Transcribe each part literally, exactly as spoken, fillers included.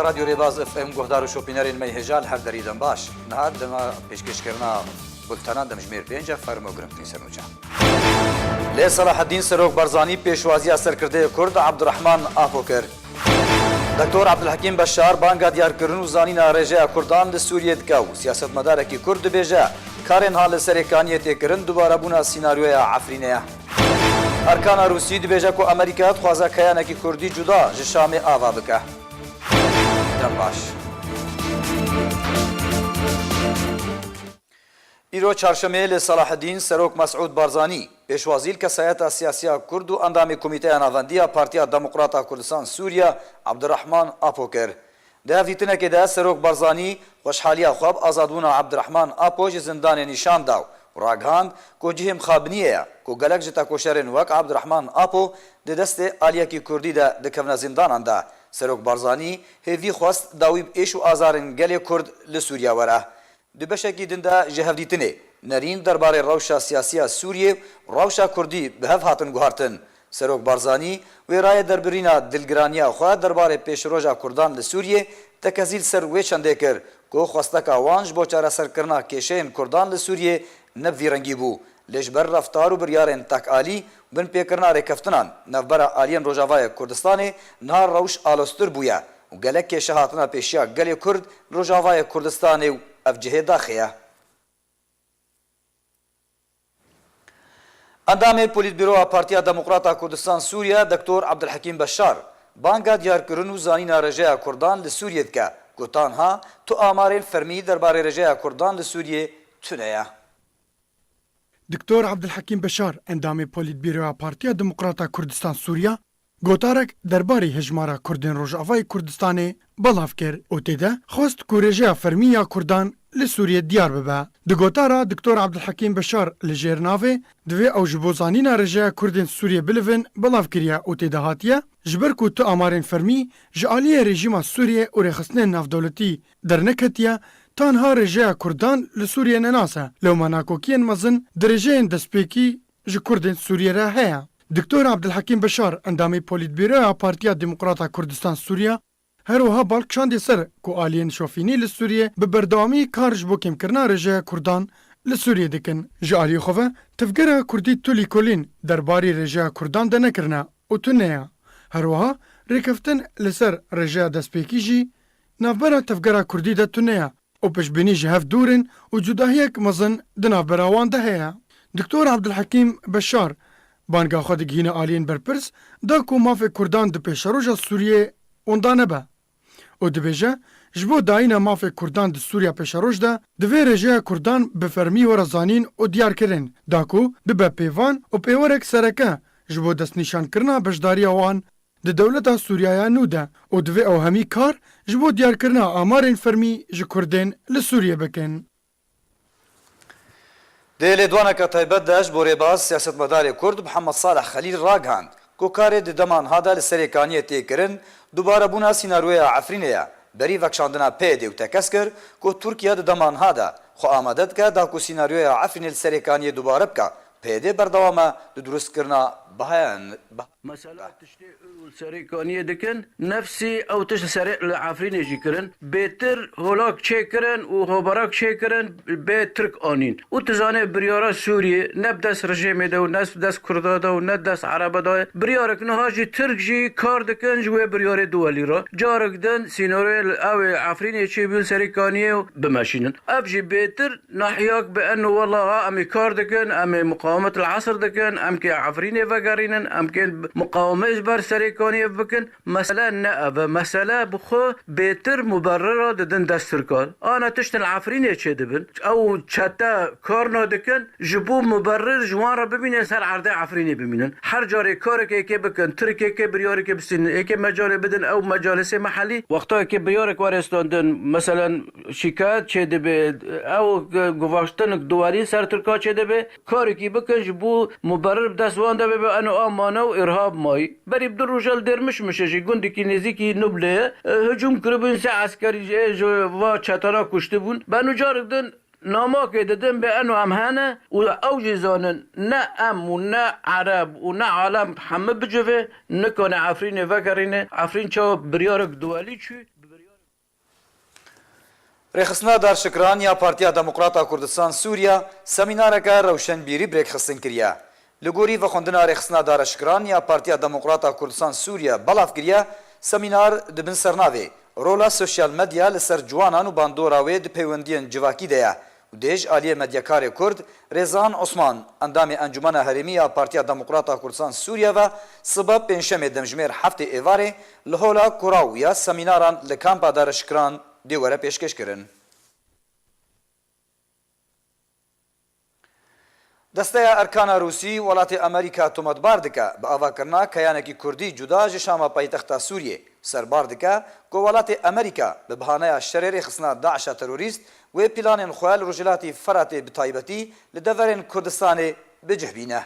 Radyo Rêbaz F M guhdar û şopînerên me yê hêja li her derî dem baş. Niha dema pêşkêşkirina bultena demjimêr pênc e, fermo girîngtirîn sernoçe. Lê Selaheddîn Serok Barzanî pêşwaziya serkirdeyê Kurd Abdurrahman Apo kir. Doktor Abdulhekîm Beşar banga diyarkirin û zanîna rêjeya Kurdan li Sûriyê dike û siyasetmedarekî Kurd dibêje, karên ha li Serêkaniyê tê kirin dubarebûna sînaryoya Efrînê ye. Erkana Rûsî dibêje ku Amerîka dixwaze keyanekî Kurdî cuda ji Şamê ava bike. Dem baş. Îro çarşemê li Selaheddîn Serok Mesûd Barzanî, pêşwazî li kesayeta siyasî ya Kurd û endamê Komîteya Navendî ya Partiya Demokrat a Kurdistan Sûriye Abdurrahman Apo kir. Di hevdîtinekê de Serok Barzanî xweşhaliya xwe bi azadbûna Abdurrahman Apo ji zindanê nîşan da û ragihand ku cihê mixabiniyê ye ku gelek ji tekoşerên wek Abdurrahman Apo di destê aliyekî Kurdî de dikevine zindanan de. Serok Barzanî hêvî xwest dawî bi êş û azarên gelê Kurd li Sûriye were. Di beşekî din de ji hevdîtinê nerîn derbarê rewşa siyasî ya Sûriyê û rewşa Kurdî bi hev hatin guhartin. Serok Barzanî wê rayê derbirîna dilgiraniya xwe derbarê pêşroja Kurdan li Sûriyê tekezî li ser wê çendê kir ku xwesteka wan ji bo çareserkirina kêşeyên Kurdan li Sûriyê ne bi vî rengî bû, lê ji ber reftar û biryarên tekalî û binpêkirina rêkeftinan navbera aliyên Rojavayê Kurdistanê niha rewş aloztir bûye û gelek kêşe hatina pêşiya gelê Kurd li Rojavayê Kurdistanê û ev cihê daxê ye. Endamê Polîtbîroya Partiya Demokrat a Kurdistan Sûriye, Doktor Abdulhekîm Beşar, banga diyarkirin û zanîna rêjeya Kurdan li Sûriyê dike, ku tanha tu amarên fermî derbarê rêjeya Kurdan li Sûriyê tune ye. Doktor Abdulhekîm Beşar, endamê Polîtbîroya Partiya Demokrat a Kurdistan Sûriye, gotarek derbarê hejmara Kurdên Rojavayê Kurdistanê belav kir û tê de xwest ku rêjeya fermî ya Kurdan li Sûriyê diyar bibe. Di gotara Doktor Abdulhekîm Beşar li jêr navê, divê ew ji bo zanîna rêjeya Kurdên Sûriyê bilivin belav kiriye û tê de hatiye, ji ber ku tu amarên fermî ji aliyê rejîma Sûriyê û rêxistinên navdewletî derneketiye, tanha rêjeya Kurdan li Sûriyê nenas e, lewma nakokiyên mezin di rêjeyên destpêkî ji Kurdên Sûriyê re heye. Doktor Abdulhekîm Beşar, endamê Polîtbîroya Partiya Demokrat a Kurdistan Sûriye, her wiha bal kişandiye ser ku aliyên şofînî li Sûriyê bi berdewamî kar ji bo kêmkirina rêjeya Kurdan li Sûriyê dikin. Ji aliyê xwe ve tevgera Kurdî tu lîkolîn derbarî rêjeya Kurdan de nekirine û tune ye. Her wiha rêkeftin li ser rêjeya destpêkî jî navbera tevgera Kurdî de tune ye û piştbînî ji hev dûr in û cudahiyek mezin di navbera wan de heye. Doktor Abdulhekîm Beşar banga xwe digihîne aliyên berpirs da ku mafê Kurdan di pêşeroja Sûriyê wenda nebe û dibêje, ji bo dayîna mafê Kurdan di Sûriya pêşeroj de divê rêjeya Kurdan bi fermî were zanîn û diyarkirin, da ku bibe pêvan û pêwerek sereke ji bo destnîşankirina beşdariya wan di dewleta Sûriyaya nû de û divê ew hemî kar ji bo diyarkirina amarên fermî ji Kurdên li Sûriyê bikin. Di lêdwaneke taybet de ji bo rêbaz siyasetmedarê Kurd Mihemed Salih Xelîl ragihand ku karê di dema niha de li Serêkaniyê tê kirin, dubarebûna sînaryoya Efrînê ye. Berî vekişandina P Y D û tekez kir ku Tirkiye di dema niha de xwe amade dike da ku sînaryoya Efrînê li Serêkaniyê dubare bike. P Y D berdewam e di durustkirina bihayan. Mesela tiştê û li Serêkaniyê dikin, nefsî ew tişt li Serê, li Efrînê jî kirin. Bêtir holak çêkirin û hobarak çêkirin, bê Tirk anîn. Û tu zanê biryara Sûriyê ne bi dest rejêmê de û ne bi dest Kurda de û ne dest Ereba de ye. Biryarek niha jî Tirk jî kar dikin ji wê biryarê duwelî re. Carek din sînorê li ew ê Efrînê çêbû li Serêkaniyê û bimeşînin. Ev jî bêtir Nahiyak bi eno wela ha em ê kar dikin, em ê muqawemet li esr dikin, em kê Efrînê vegerînin, em kê muqawemê ji ber Serêkaniyê bikin. Mesele ne ev e. Mesele bi xwe bêtir muberrira didin dest Tirkan. Ana tiştin li Efrînê çêdibin. Ew çete kar nadikin, ji bo muberrir ji wan re bimînin ser erdê Efrînê bimînin. Her carê karek êkê bikin, Tirk êkê biryarekê bisînin, êkê mecalê bidin ew mecalisê mehellî. Wexta êkê biryarek were standin, meselen, şikayet çêdibe, ew guvaştinik duwarî ser Tirka çêdibe, karekî bikin ji bo muberir bi dest wan de bibe, eno a mane û îrhab mayî. Berî bi du roja li Dêrmişmişê jî gundekî nêzîkî Nublê ye, e, hicûm kiribûn, sê eskerî jê ji va çetana kuştibûn. Beno carek din namakê didin bê eno em hene û ew jî zanin ne em û ne Ereb û ne alem hemî bicivê nikane Efrînê vegerîne. Efrîn çawa biryarek duwelî çû, bi biryar Rêxistina Dar Şikran ya Partiya Demokrata Kurdistan Sûriye semînareke rewşenbîrî bi rêkxistin kiriye. Li gorî vexwendina Rêxistina Dar Şikran ya Partiya Demokrata Kurdistan Sûriye belav kiriye, semînar di bin sernavê Rola sosyal medya li ser ciwanan û bandora wê di peywendiyên civakî de ye û dê ji aliyê medyakarê Kurd Rêzan Osman, endamê Encûmena Herêmî ya Partiya Demokrata Kurdistan Sûriye ve sibe pêncşemê demjimêr heftê êvarê li Hola Kuraw ya semînaran li Kampa Dar Şikran dê were pêşkêşkirin. Desteya Erkana Rûsî welatê Amerîka tometbar dike bi avakirina keyanekî Kurdî cuda ji Şama paytexta Sûriyê. Serbar dike ku welatê Amerîka bi bahaneya şerê rêxistina DAIŞa terorîst wê planên xwe li Rojhilatî Feratê bi taybetî li deverên Kurdistanê bi cih bîne.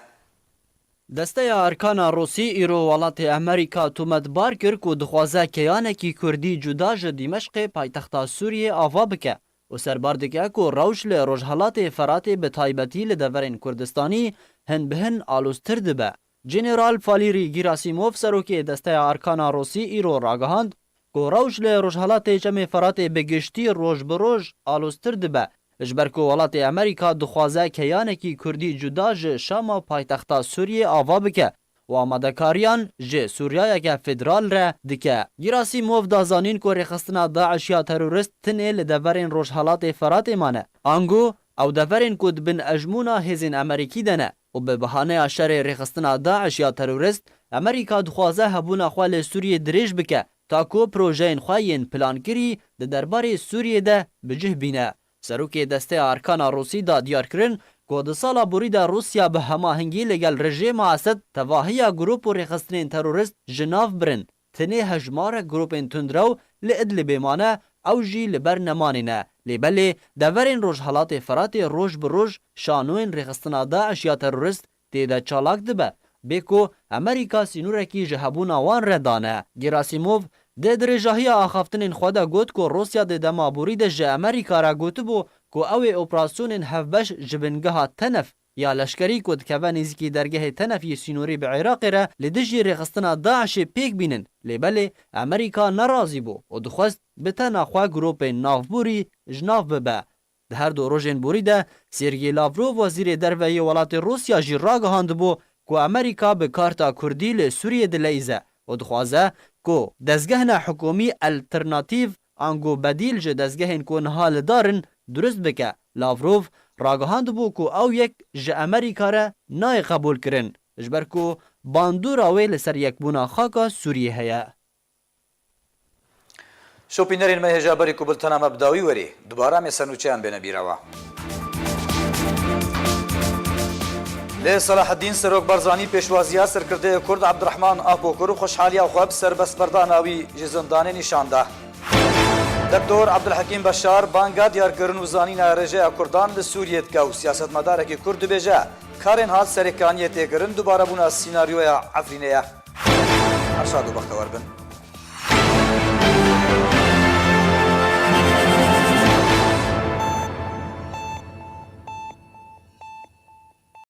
Desteya Erkana Rûsî îro welatê Amerîka tometbar kir ku dixwaze keyanekî Kurdî cuda ji Dîmeşqê paytexta Sûriyê ava bike û serbar dike ku rewş li Rojhelatê Feratê bi taybetî li deverên Kurdistanî hin bi hin aloztir dibe. General Falîrî Gîrasîmov, serokê Desteya Erkana Rûsî, îro ragihand ku rewş li Rojhelatê Çemê Feratê bi giştî roj bi roj aloztir dibe, ji ber ku welatê Amerîka dixwaze keyanekî Kurdî cuda ji Şama paytexta Sûriyê ava bike û amadekariyan ji Sûriyayeke federal re dike. Gîrasîmov da zanîn ku rêxistina DAIŞ ya terorist tinê li deverên Rojhelatê Feratê mane. Ango ew deverên ku di bin ejmûna hêzên Amerîkî de ne û bi bahaneya şerê rêxistina DAIŞ ya terorist, Amerîka dixwaze hebûna xwe li Sûriyê dirêj bike, ta ku projeyên xwe yên plankirî di derbarê Sûriyê de bi cih bîne. Serokê Desteya Erkana Rûsî da diyarkirin ku di sala borî de Rûsya bi hemahengî li gel rejêma Esed tevahiya grûp û rêxistinên terorist ji nav birin. Tenê hejmarek grûpên tundrew li Idlibê mane, ew jî li ber nemanê ne. Lê belê deverên Rojhelatê Feratê roj bi roj şanoyên rêxistina DAIŞ ya terorist tê de çalak dibe, bê ku Amerîka sînorekî ji hebûna wan re dane. Gerasimov di dirêjahiya axaftinên xwe de got ku Rûsya di dema borî de ji Amerîka re gotibû ku ew ê operasyonên hevbeş ji bingeha Tenef ya leşkerî ku dikeve nêzîkî dergehê Tenef yê sînorî bi Iraqê re li dijî rêxistina DAIŞê pêk bînin, lê belê Amerîka nerazî bû û dixwest bi tena xwe grûpên navborî ji nav bibe. Di her du rojên borî de Sergey Lavrov, wezîrê derve yê welatê Rûsya jî ragihandibû ku Amerîka bi karta Kurdî li Sûriyê dileyîze û dixwaze ku dezgehna hikûmî alternatîv ango bedîl ji dezgehên ku niha li dar in durist bike. Lavrov ragihandibû ku ew yek ji Amerîka re nayê qebûlkirin, ji ber ku bandora wê li ser yekbûna xaka Sûriyê heye. Şopînerên me hêja berî ku bultena me bi dawî werî, dubare em ê ser nûçeyan bêne bîra we. Lê Selaheddîn Serok Barzanî pêşwaziya serkirdeyê Kurd Abdurrahman Apokur xweşhaliya xwe bi serbestberdana wî ji zindanê nîşan da. Doktor Abdulhekîm Beşar banga diyarkirin û zanîna rêjeya Kurdan li Sûriyê dike û siyasetmedarekî Kurd dibêje, karên hat serê kaniyê tê kirin dubarebûna sînaryoya Efrînê ye. Her şad û bextewar bin.